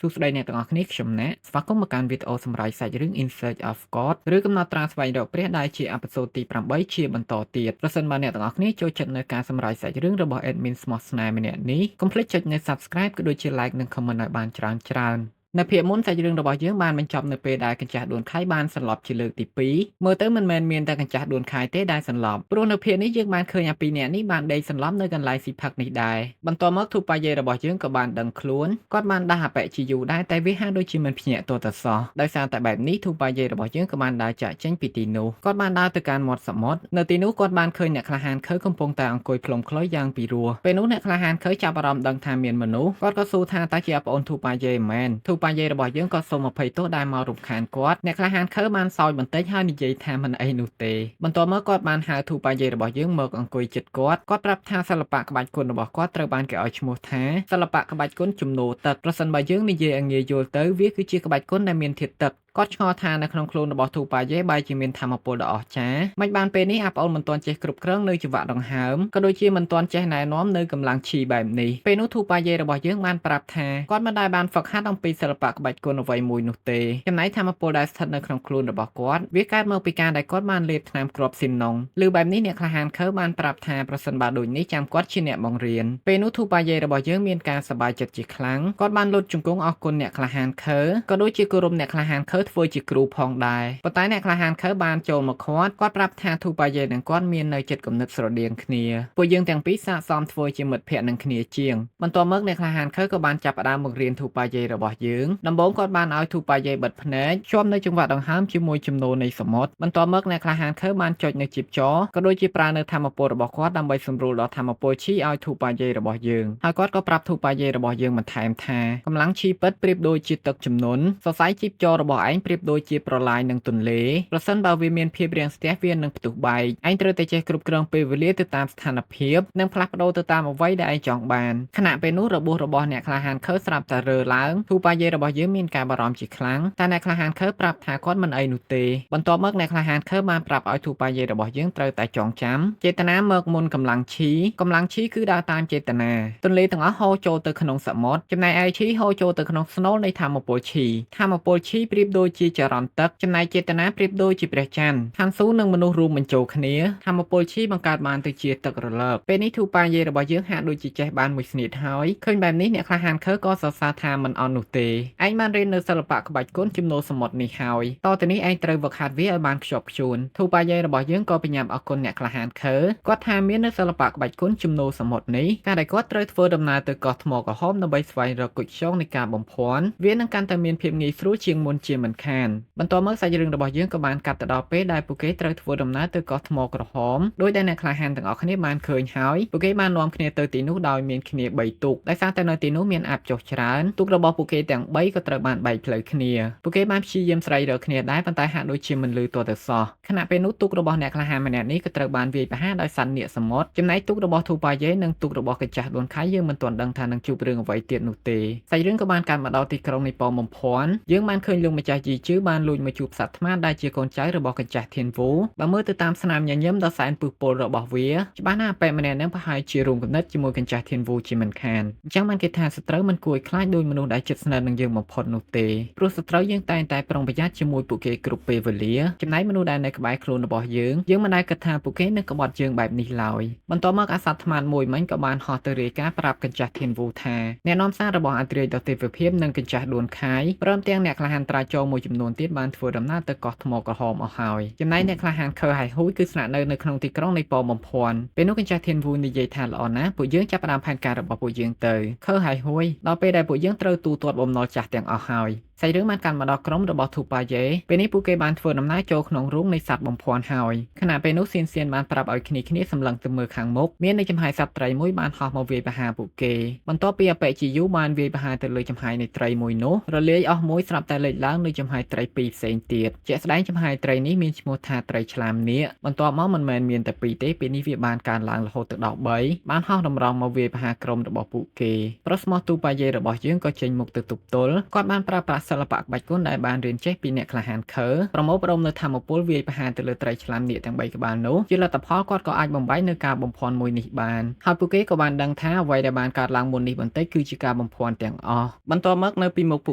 សួស្តីអ្នកទាំងអស់គ្នាខ្ញុំណាក់ស្វាគមន៍មកកាន់វីដេអូសម្រាប់សាច់រឿង In Search of God ឬកំណត់ត្រាស្វែងរកព្រះដែលជាepisode ទី8ជាបន្តទៀតប្រសិនបើអ្នកទាំងអស់គ្នាចូលចិត្តនៅការសម្រាយសាច់រឿងរបស់ admin ស្មោះស្នេហ៍ម្នាក់នេះកុំភ្លេចចុចនៅ Subscribe ក៏ដូចជា Like និង Comment ឲ្យបានច្រើនច្រើនៗនៅភាគមុនសាច់រឿងរបស់យើងបានបញ្ចប់នៅពេលដែលកញ្ចាស់ដួនខៃបានសន្លប់ជាលើកទី2មើលទៅមិនមែនមានតែកញ្ចាស់ដួនខៃទេដែលសន្លប់ព្រោះនៅភាគនេះយើងបានឃើញអាពីរនាក់នេះបានដេកសន្លប់នៅកន្លែងស៊ីផឹកនេះដែរបន្ទាប់មកធូប៉ាយេរបស់យើងក៏បានដឹងខ្លួនគាត់បានដាស់អបិជាយូរដែរតែវាហាក់ដូចជាមិនភ្ញាក់ទាល់តែសោះដោយសារតែបែបនេះធូប៉ាយេរបស់យើងក៏បានដើរចាក់ចេញពីទីនោះគាត់បានដើរទៅកាន់មាត់សមុទ្រនៅទីនោះគាត់បានឃើញអ្នកក្លាហានខើកំពុងតែអង្គុយផ្លុំខ្លុយយ៉ាងពីរោះពេលនោះអ្នកក្លាហានខើចាប់អារម្មណ៍ដឹងថាមានមនុស្សគាត់ក៏សួរថាតើជាប្អូនធូប៉ាយេមែនធូប៉ាយេរបស់យើងក៏សូមអភ័យទោសដែលមករំខានគាត់អ្នកក្លាហានខើបានសោយបន្តិចហើយនិយាយថាមិនអីនោះទេបន្ទាប់មកគាត់បានហៅធូប៉ាយេរបស់យើងមកអង្គុយជិតគាត់គាត់ប្រាប់ថាសិល្បៈក្បាច់គុណរបស់គាត់ត្រូវបានគេឲ្យឈ្មោះថាសិល្បៈក្បាច់គុណជំនោរទឹកប្រសិនបើយើងនិយាយឲ្យងាយយល់ទៅវាគឺជាក្បាច់គុណដែលមានធាតុទឹកគាត់ឆ្ងល់ថានៅក្នុងខ្លួនរបស់ធូប៉ាយេបែរជាមានធម៌ពលដ៏អស្ចារ្យមិនបានពេលនេះអាប្អូនមិនទាន់ចេះគ្រប់គ្រងនៅចង្វាក់ដង្ហើមក៏ដូចជាមិនទាន់ចេះណែនាំនៅកម្លាំងឈីបែបនេះពេលនោះធូប៉ាយេរបស់យើងបានប្រាប់ថាគាត់មិនដែលបានហ្វឹកហាត់អំពីសិល្បៈក្បាច់គុណអ្វីមួយនោះទេចំណែកធម៌ពលដែលស្ថិតនៅក្នុងខ្លួនរបស់គាត់វាកើតមកពីការដែលគាត់បានលេបថ្នាំគ្រាប់ស៊ីមណុងឬបែបនេះអ្នកក្លាហានខើបានប្រាប់ថាប្រសិនបើដូចនេះចាំគាត់ជាអ្នកបង្រៀនពេលនោះធូប៉ាយេរបស់យើងមានការសប្បាយចិត្តជាខ្លាំងគាត់បានលុតជង្គង់អរគុណអ្នកក្លាហានខើក៏ដូចជាគោរពអ្នកក្លាហានខើធ្វើជាគ្រូផងដែរប៉ុន្តែអ្នកក្លាហានខើបានចូលមកឃាត់គាត់ប្រាប់ថាធូប៉ាយេនិងគាត់មាននៅចិត្តគំនិតស្រដៀងគ្នាពួកយើងទាំងពីរស័ក្តិសមធ្វើជាមិត្តភក្តិនឹងគ្នាជាងបន្ទាប់មកអ្នកក្លាហានខើក៏បានចាប់ផ្ដើមបង្រៀនធូប៉ាយេរបស់យើងដំបូងគាត់បានឲ្យធូប៉ាយេបិទភ្នែកជាប់នៅចង្វាក់ដង្ហើមជាមួយជំនោរនៃសមុទ្របន្ទាប់មកអ្នកក្លាហានខើបានចុចនៅជីបចរក៏ដូចជាប្រើនៅធម៌ពលរបស់គាត់ដើម្បីសម្រួលដល់ធម៌ពលឈីឲ្យធូប៉ាយេរបស់យើងហើយគាត់ក៏ប្រាប់ធូប៉ាយេរបស់យើងបន្ថែមថាកម្លាំងឈីពិតប្រៀបដូចជាទឹកជំនន់សរសៃជីបចររបស់ឯងប្រៀបដូចជាប្រឡាយនឹងទន្លេប្រសិនបើវាមានភាពរាំងស្ទះវានឹងផ្ទុះបែកឯងត្រូវតែចេះគ្រប់គ្រងពេលវេលាទៅតាមស្ថានភាពនិងផ្លាស់ប្ដូរទៅតាមអ្វីដែលឯងចង់បានខណៈពេលនោះរបួសរបស់អ្នកក្លាហានខើស្រាប់តែរើឡើងធូប៉ាយេរបស់យើងមានការបារម្ភជាខ្លាំងតែអ្នកក្លាហានខើប្រាប់ថាគាត់មិនអីនោះទេបន្ទាប់មកអ្នកក្លាហានខើបានប្រាប់ឲ្យធូប៉ាយេរបស់យើងត្រូវតែចងចាំចេតនាមកមុនកម្លាំងឈីកម្លាំងឈីគឺដើរតាមចេតនាទន្លេទាំងអស់ហូរចូលទៅក្នុងសមុទ្រចំណែកឯឈីហូរចូលទៅក្នុងស្នូលនៃធម៌ពលឈីធម៌ពលឈីប្រៀបដូចជាចរន្តទឹកចំណែកចេតនាប្រៀបដូចជាព្រះច័ន្ទឋានសួគ៌និងមនុស្សរួមបញ្ចូលគ្នាធម៌ពលឈីបង្កើតបានទៅជាទឹករលកពេលនេះធូប៉ាយេរបស់យើងហាក់ដូចជាចេះបានមួយស្នៀតហើយឃើញបែបនេះអ្នកក្លាហានខើក៏សរសើរថាមិនអន់នោះទេឯងបានរៀននៅសិល្បៈក្បាច់គុណជំនោរសមុទ្រនេះហើយតទៅនេះឯងត្រូវវឹកហាត់វាឲ្យបានខ្ជាប់ខ្ជួនធូប៉ាយេរបស់យើងក៏បញ្ញាប់អរគុណអ្នកក្លាហានខើគាត់ថាមាននៅសិល្បៈក្បាច់គុណជំនោរសមុទ្រនេះការដែលគាត់ត្រូវធ្វើដំណើរទៅកោះថ្មក្រហមដើម្បីស្វែងរកគុជខ្យងនៃការបំភាន់វានឹងកាន់តែមានភាពងាយស្រួលជាងមុនជាមិនខានបន្ទាប់មកសាច់រឿងរបស់យើងក៏បានកាត់ទៅដល់ពេលដែលពួកគេត្រូវធ្វើដំណើរទៅកោះថ្មក្រហមដោយដែលអ្នកក្លាហានទាំងអស់គ្នាបានឃើញហើយពួកគេបាននាំគ្នាទៅទីនោះដោយមានគ្នា3ទូកដោយសារតែនៅទីនោះមានអាបចុះច្រើនទូករបស់ពួកគេទាំង3ក៏ត្រូវបានបែកផ្លូវគ្នាពួកគេបានព្យាយាមស្រាយរកគ្នាដែរប៉ុន្តែហាក់ដូចជាមិនលឺទាល់តែសោះខណៈពេលនោះទូករបស់អ្នកក្លាហានម្នាក់នេះក៏ត្រូវបានវាយប្រហារដោយសត្វនាគសមុទ្រចំណែកទូករបស់ធូប៉ាយេនិងទូករបស់កញ្ចាស់ដួនខៃយើងមិនទាន់ដឹងថានឹងជួបរឿងអ្វីទៀតនោះទេសាច់រឿងក៏បានកាត់មកដល់ទីក្រុងនៃប៉មបំភាន់យើងបានឃើញលោកម្ចាស់យីជឺបានលួចមកជួបសត្វថ្មដែលជាកូនចៅរបស់កញ្ចាស់ធានវូបើមើលទៅតាមស្នាមញញឹមដ៏សែនពឹសពលរបស់វាច្បាស់ណាស់អាប៉ែម្នាក់នឹងប្រហែលជារួមគំនិតជាមួយកញ្ចាស់ធានវូជាមិនខានអញ្ចឹងបានគេថាសត្រូវមិនគួរឲ្យខ្លាចដោយមនុស្សដែលជិតស្និទ្ធនឹងយើងបំផុតនោះទេព្រោះសត្រូវយើងតែងតែប្រុងប្រយ័ត្នជាមួយពួកគេគ្រប់ពេលវេលាចំណែកមនុស្សដែលនៅក្បែរខ្លួនរបស់យើងយើងមិនដែលគិតថាពួកគេនឹងក្បត់យើងបែបនេះឡើយបន្ទាប់មកអាសត្វថ្មាតមួយមិញក៏បានហោះទៅរាយការណ៍ប្រាប់កញ្ចាស់ធានវូថាអ្នកនាំសាររបស់អត្រាយដ៏ទេវភាពនិងកញ្ចាស់ដួនខាយព្រមទាំងអ្នកក្លាហានត្រាចរមួយចំនួនទៀតបានធ្វើដំណើរទៅកោះថ្មក្រហមអស់ហើយចំណែកអ្នកក្លាហានខើហៃហ៊ួយគឺស្នាក់នៅនៅក្នុងទីក្រុងនៃប៉បំភាន់ពេលនោះកញ្ចាស់ធានវូនិយាយថាល្អណាស់ពួកយើងចាប់ផ្ដើមផែនការរបស់ពួកយើងទៅខើហៃហ៊ួយដល់ពេលដែលពួកយើងត្រូវទូទាត់បំណុលចាស់ទាំងអស់ហើយសាច់រឿងបានកាន់មកដល់ក្រុមរបស់ធូប៉ាយេពេលនេះពួកគេបានធ្វើដំណើរចូលក្នុងរូងនៃសត្វបំភាន់ហើយខណៈពេលនោះសៀនសៀនបានប្រាប់ឲ្យគ្នាគ្នាសម្លឹងទៅមើលខាងមុខមាននៅចំហាយសត្វត្រីមួយបានហោះមកវាយប្រហារពួកគេបន្ទាប់ពីអបិជាយូបានវាយប្រហារទៅលើចំហាយនៃត្រីមួយនោះរលាយអស់មួយស្រាប់តែលេចឡើងនៅចំហាយត្រីពីរផ្សេងទៀតជាក់ស្ដែងចំហាយត្រីនេះមានឈ្មោះថាត្រីឆ្លាមនាគបន្ទាប់មកមិនមែនមានតែពីរទេពេលនេះវាបានកើនឡើងរហូតទៅដល់3បានហោះតម្រង់មកវាយប្រហារក្រុមរបស់ពួកគេប្រុសស្មោះទូប៉ាយេរបស់យើងក៏ចេញមុខទៅទប់ទល់គាត់បានប្រើប្រាស់ សិល្បៈក្បាច់គុនដែលបានរៀនចេះពីអ្នកក្លាហានខើប្រមូលផ្ដុំនៅធម្មពលវាយប្រហារទៅលើត្រីឆ្លាមនាគទាំង3ក្បាលនោះជាលទ្ធផលគាត់ក៏អាចបំបែកនៅការបំភាន់មួយនេះបានហើយពួកគេក៏បានដឹងថាអ្វីដែលបានកើតឡើងមុននេះបន្តិចគឺជាការបំភាន់ទាំងអស់បន្ទាប់មកនៅពីមុខពួ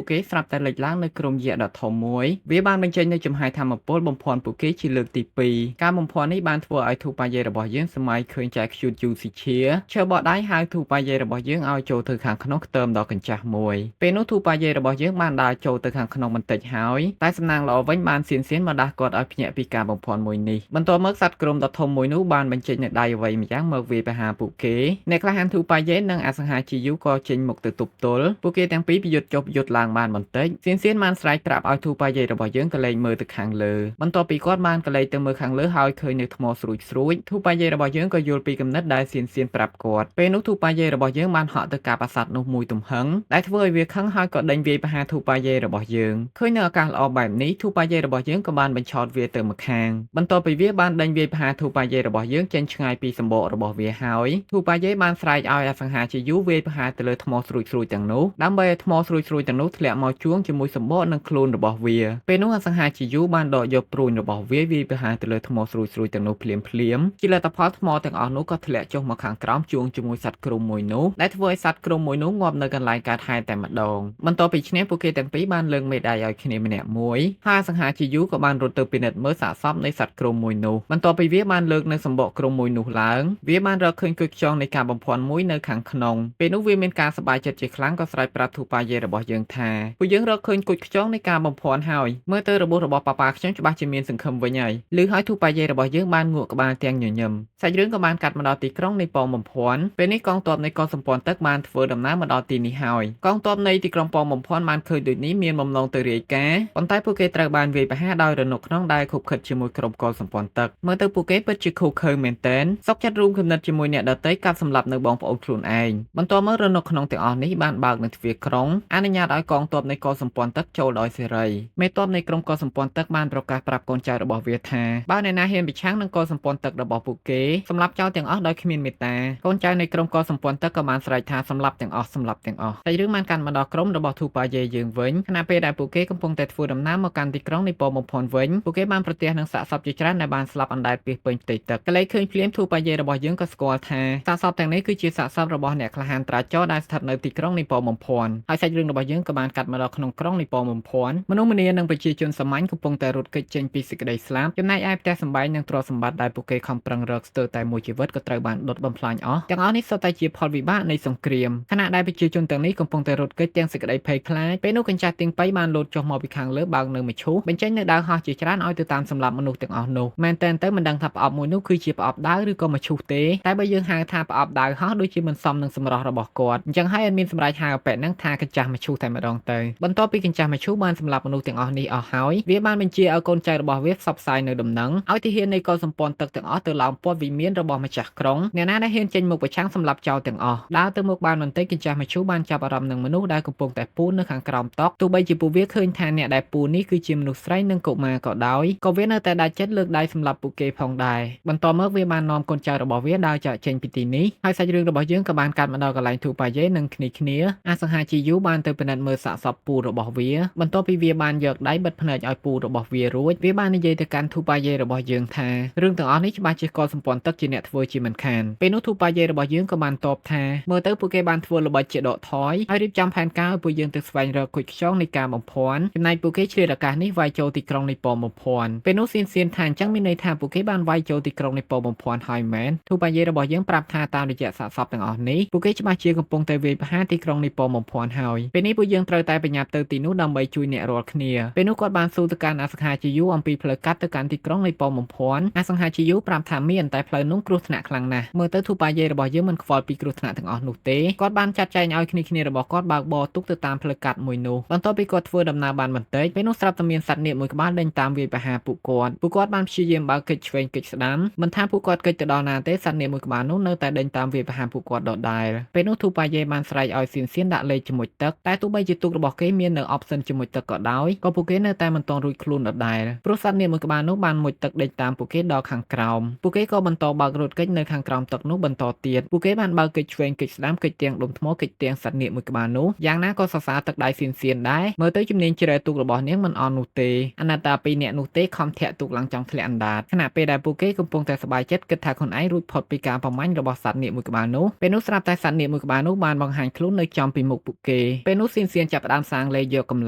កគេស្រាប់តែលេចឡើងនៅក្រុមយក្សដ៏ធំមួយវាបានបញ្ចេញនៅចំហាយធម្មពលបំភាន់ពួកគេជាលើកទី2ការបំភាន់នេះបានធ្វើឲ្យធូប៉ាយេរបស់យើងសម័យឃើញចែខ្ជូតយូស៊ីឈាឈើបដៃហៅធូប៉ាយេរបស់យើងឲ្យចូលទៅខាងក្នុងខ្ទមដ៏កញ្ចាស់មួយពេលនោះធូប៉ាយេរបស់យើងបានដើរចូលទៅខាងក្នុងបន្តិចហើយតែសំណាងល្អវិញបានសៀនសៀនមកដាស់គាត់ឲ្យភ្ញាក់ពីការបំភាន់មួយនេះបន្ទាប់មកសត្វក្រុមដ៏ធំមួយនោះបានបញ្ចេញនៅដៃអ្វីម្យ៉ាងមកវាយប្រហារពួកគេអ្នកក្លាហានធូប៉ាយេនិងអសង្ហាជាយូក៏ចេញមុខទៅទប់ទល់ពួកគេទាំងពីរប្រយុទ្ធចុះប្រយុទ្ធឡើងបានបន្តិចសៀនសៀនបានស្រែកប្រាប់ឲ្យធូប៉ាយេរបស់យើងក៏លែងមើលទៅខាងលើបន្ទាប់ពីគាត់បានកលែងទៅមើលខាងលើហើយឃើញនៅថ្មស្រួចស្រួចធូប៉ាយេរបស់យើងក៏យល់ពីគំនិតដែលសៀនសៀនប្រាប់គាត់ពេលនោះធូប៉ាយេរបស់យើងបានហក់ទៅកាប់អាសត្វនោះមួយទំហឹងដែលធ្វើឲ្យវាខឹងហើយក៏ដេញវាយប្រហារធូប៉ាយេរបស់យើងឃើញនៅឱកាសល្អបែបនេះធូប៉ាយេរបស់យើងក៏បានបញ្ឆោតវាទៅម្ខាងបន្ទាប់ពីវាបានដេញវាយប្រហារធូប៉ាយេរបស់យើងចេញឆ្ងាយពីសម្បករបស់វាហើយធូប៉ាយេបានស្រែកឲ្យអសង្ហាជាយូវាយប្រហារទៅលើថ្មស្រួចស្រួចទាំងនោះដើម្បីឲ្យថ្មស្រួចស្រួចទាំងនោះធ្លាក់មកជួងជាមួយសម្បកនិងខ្លួនរបស់វាពេលនោះអសង្ហាជាយូបានដកយកព្រួញរបស់វាវាយប្រហារទៅលើថ្មស្រួចស្រួចទាំងនោះភ្លាមភ្លាមជាលទ្ធផលថ្មទាំងអស់នោះក៏ធ្លាក់ចុះមកខាងក្រោមជួងជាមួយសត្វគ្រំមួយនោះដែលធ្វើឲ្យសត្វគ្រំមួយនោះងាប់នៅកន្លែងកើតហេតុតែម្ដងបន្ទាប់ពីឈ្នះពួកគេទាំងពីរបានលើកមេដាយឲ្យគ្នាម្នាក់មួយហើយអសង្ហាជាយូក៏បានរត់ទៅពិនិត្យមើលសាកសពនៃសត្វគ្រំមួយនោះបន្ទាប់ពីវាបានលើកនៅសម្បកគ្រំមួយនោះឡើងវាបានរកឃើញគុជខ្យងនៃការបំភាន់មួយនៅខាងក្នុងពេលនោះវាមានការសប្បាយចិត្តជាខ្លាំងក៏ស្រែកប្រាប់ធូប៉ាយេរបស់យើងថាពួកយើងរកឃើញគុជខ្យងនៃការបំភាន់ហើយមើលទៅរបួសរបស់ប៉ាប៉ាខ្ញុំច្បាស់ជាមានសង្ឃឹមវិញហើយឮហើយធូប៉ាយេរបស់យើងបានងក់ក្បាលទាំងញញឹមសាច់រឿងក៏បានកាត់មកដល់ទីក្រុងនៃប៉ងបំភាន់ពេលនេះកងទ័ពនៃកងសម្ព័ន្ធទឹកបានធ្វើដំណើរមកដល់ទីនេះហើយកងទ័ពនៃទីក្រុងប៉ងបំភាន់បានឃើញដូចនេះមានបំណងទៅរាយការណ៍ប៉ុន្តែពួកគេត្រូវបានវាយប្រហារដោយរនុកក្នុងដែលខុបខិតជាមួយក្រុមកលសម្ព័ន្ធទឹកមើលទៅពួកគេពិតជាខូខើមែនទែនសុកចិត្តរួមគំនិតជាមួយអ្នកដទៃកាប់សម្លាប់នៅបងប្អូនខ្លួនឯងបន្ទាប់មករនុកក្នុងទាំងអស់នេះបានបើកនៅទ្វារក្រុងអនុញ្ញាតឲ្យកងទ័ពនៃកងសម្ព័ន្ធទឹកចូលដោយសេរីមេទ័ពនៃក្រុមកងសម្ព័ន្ធទឹកបានប្រកាសប្រាប់កូនចៅរបស់វាថាបើអ្នកណាហ៊ានប្រឆាំងនឹងកងសម្ព័ន្ធទឹករបស់ពួកគេសម្លាប់ចោលទាំងអស់ដោយគ្មានមេត្តាកូនចៅនៃក្រុមកងសម្ព័ន្ធទឹកក៏បានស្រែកថាសម្លាប់ទាំងអស់សម្លាប់ទាំងអស់តែរឿងបានកាន់មកដល់ក្រុមរបស់ធូប៉ាយេយើងវិញខណៈពេលដែលពួកគេកំពុងតែធ្វើដំណើរមកកាន់ទីក្រុងនៃប៉បំផនវិញពួកគេបានប្រទះនឹងសាកសពជាច្រើនដែលបានស្លាប់អណ្ដែតពាសពេញផ្ទៃទឹកកលេសឃើញភ្លាមធូប៉ាយេរបស់យើងក៏ស្គាល់ថាសាកសពទាំងនេះគឺជាសាកសពរបស់អ្នកក្លាហានត្រាចរដែលស្ថិតនៅទីក្រុងនៃប៉បំផនហើយសាច់រឿងរបស់យើងក៏បានកាត់មកដល់ក្នុងក្រុងនៃប៉បំផនមនុស្សម្នានិងប្រជាជនសាមញ្ញកំពុងតែរត់គេចចេញពីសេចក្តីស្លាប់ចំណែកឯផ្ទះសម្បែងនិងទ្រព្យសម្បត្តិដែលពួកគេខំប្រឹងរកស្ទើរតែមួយជីវិតក៏ត្រូវបានដុតបំផ្លាញអស់ទាំងអស់នេះសុទ្ធតែជាផលវិបាកនៃសង្គ្រាមខណៈដែលប្រជាជនទាំងនេះកំពុងតែរត់គេចទាំងសេចក្តីភ័យខ្លាចពេលនោះកញ្ចាស់ទៀងប៉ីបានលោតចុះមកពីខាងលើបើកនៅមឈូសបញ្ចេញនៅដាវហោះជាច្រើនឲ្យទៅតាមសម្លាប់មនុស្សទាំងអស់នោះមែនតើទៅមិនដឹងថាប្រអប់មួយនោះគឺជាប្រអប់ដាវឬក៏មឈូសទេតែបើយើងហៅថាប្រអប់ដាវហោះដូចជាមិនសមនឹងសម្រស់របស់គាត់អញ្ចឹងហើយអត់មានសម្រេចហៅអប៉ែហ្នឹងថាកញ្ចាស់មឈូសតែម្ដងទៅបន្ទាប់ពីកញ្ចាស់មឈូសបានសម្លាប់មនុស្សទាំងអស់នេះអស់ហើយវាបានបញ្ជាឲ្យកូនចៅរបស់វាផ្សព្វផ្សាយនៅដំណឹងឲ្យទាហាននៃកងសម្ព័ន្ធទឹកទាំងអស់ទៅឡោមព័ទ្ធវិមានរបស់ម្ចាស់ក្រុងអ្នកណាដែលហ៊ានចេញមុខប្រឆាំងសម្លាប់ចោលទាំងអស់ដើរទៅមុខបានបន្តិចកញ្ចាស់មឈូសបានចាប់អារម្មណ៍នឹងមនុស្សដែលកំពុងតែពូននៅខាងក្រោមតុទោះបីជាពួកវាឃើញថាអ្នកដែលពូននេះគឺជាមនុស្សស្រីនិងកុមារក៏ដោយក៏វានៅតែដាច់ចិត្តលើកដៃសម្លាប់ពួកគេផងដែរបន្ទាប់មកវាបាននាំកូនចៅរបស់វាដើរចាកចេញពីទីនេះហើយសាច់រឿងរបស់យើងក៏បានកាត់មកដល់កន្លែងធូប៉ាយេនិងគ្នាគ្នាអសង្ហាជាយូបានទៅពិនិត្យមើលសាកសពពូរបស់វាបន្ទាប់ពីវាបានយកដៃបិទភ្នែកឲ្យពូរបស់វារួចវាបាននិយាយទៅកាន់ធូប៉ាយេរបស់យើងថារឿងទាំងអស់នេះច្បាស់ជាកលសម្ព័ន្ធទឹកជាអ្នកធ្វើជាមិនខានពេលនោះធូប៉ាយេរបស់យើងក៏បានតបថាមើលទៅពួកគេបានធ្វើល្បិចជាដកថយហើយរៀបចំផែនការឲ្យពួកយើងទៅស្វែងរកគុជខ្យងនៃការបំភាន់ចំណែកពួកគេឆ្លៀតឱកាសនេះវាយចូលទីក្រុងនៃប៉មបំភាន់ពេលនោះសៀនសៀនថាអញ្ចឹងមានន័យថាពួកគេបានវាយចូលទីក្រុងនៃប៉បំភាន់ហើយមែនធូប៉ាយេរបស់យើងប្រាប់ថាតាមរយៈសាកសពទាំងអស់នេះពួកគេច្បាស់ជាកំពុងតែវាយប្រហារទីក្រុងនៃប៉បំភាន់ហើយពេលនេះពួកយើងត្រូវតែប្រញាប់ទៅទីនោះដើម្បីជួយអ្នករាល់គ្នាពេលនោះគាត់បានសួរទៅកាន់អសង្ហាជាយូអំពីផ្លូវកាត់ទៅកាន់ទីក្រុងនៃប៉បំភាន់អសង្ហាជាយូប្រាប់ថាមានតែផ្លូវនោះគ្រោះថ្នាក់ខ្លាំងណាស់មើលទៅធូប៉ាយេរបស់យើងមិនខ្វល់ពីគ្រោះថ្នាក់ទាំងអស់នោះទេគាត់បានចាត់ចែងឲ្យគ្នាគ្នារបស់គាត់បើកបរទូកទៅតាមផ្លូវកាត់មួយនោះបន្ទាប់ពីគាត់ធ្វើដំណើរបានបន្តិចពេលនោះស្រាប់តែមានសត្វនាគមួយក្បាលដេញតាមវាយប្រហារពួកគាត់ពួកគាត់បានព្យាយាមបើកកិច្ចឆ្វេងកិច្ចស្ដាំមិនថាពួកគាត់កិច្ចទៅដល់ណាទេសត្វនាគមួយក្បាលនោះនៅតែដេញតាមវាយប្រហារពួកគាត់ដដែលពេលនោះធូប៉ាយេបានស្រែកឲ្យសៀនសៀនដាក់លេខជាមួយទឹកតែទោះបីជាទូករបស់គេមាននៅ option ជាមួយទឹកក៏ដោយក៏ពួកគេនៅតែមិនទាន់រួចខ្លួនដដែលព្រោះសត្វនាគមួយក្បាលនោះបានមុជទឹកដេញតាមពួកគេដល់ខាងក្រោមពួកគេក៏បន្តបើករត់គេចនៅខាងក្រោមទឹកនោះបន្តទៀតពួកគេបានបើកកិច្ចឆ្វេងកិច្ចស្ដាំកិច្ចទាំងដុំថ្មកិច្ចទាំងសត្វនាគមួយក្បាលនោះយ៉ាងណាក៏សរសើរទឹកដៃសៀនសៀន ដែរមើលទៅជំនាញជ្រែទូករបស់នាងមិនអន់នោះទេអាណាតាពីរនាក់នោះទេខំធាក់ទូកឡើងចង់ធ្លាក់អណ្ដាតខណៈពេលដែលពួកគេកំពុងតែសប្បាយចិត្តគិតថាខ្លួនឯងរួចផុតពីការប្រមាញ់របស់សត្វនាគមួយក្បាលនោះពេលនោះស្រាប់តែសត្វនាគមួយក្បាលនោះបានបង្ហាញខ្លួននៅចំពីមុខពួកគេពេលនោះសៀនសៀនចាប់ផ្ដើមសាងលេយកកម្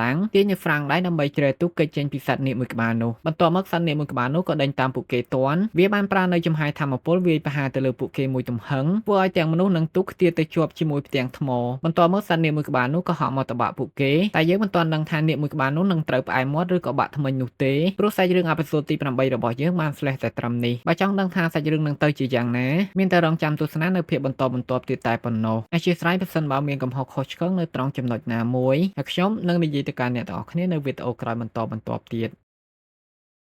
លាំងទាញឲ្យហ្វ្រាំងដៃដើម្បីជ្រែទូកគេចចេញពីសត្វនាគមួយក្បាលនោះបន្ទាប់មកសត្វនាគមួយក្បាលនោះក៏ដេញតាមពួកគេទាន់វាបានប្រើនៅចំហាយធម្មពលវាយប្រហារទៅលើពួកគេមួយទំហឹងធ្វើឲ្យទាំងមនុស្សនិងទូកខ្ទាតទៅជាប់ជាមួយផ្ទាំងថ្មបន្ទាប់មកសត្វនាគមួយក្បាលនោះក៏ហក់មកតបាក់ពួកគេតែយើងមិនទាន់ដឹងថានាគមួយក្បាលនោះនឹងត្រូវផ្អែមមាត់ឬក៏បាក់ធ្មេញនោះទេព្រោះសាច់រឿង episode ទី8របស់យើងបាន flash តែត្រឹមនេះបើចង់ដឹងថាសាច់រឿងនឹងទៅជាយ៉ាងណាមានតែរងចាំទស្សនានៅភាគបន្តបន្ទាប់ទៀតតែប៉ុណ្ណោះអធ្យាស្រ័យប្រសិនបើមានកំហុសខុសឆ្គងនៅត្រង់ចំណុចណាមួយហើយខ្ញុំនឹងនិយាយទៅកាន់អ្នកទាំងអស់គ្នានៅវីដេអូក្រោយបន្តបន្ទាប់ទៀត។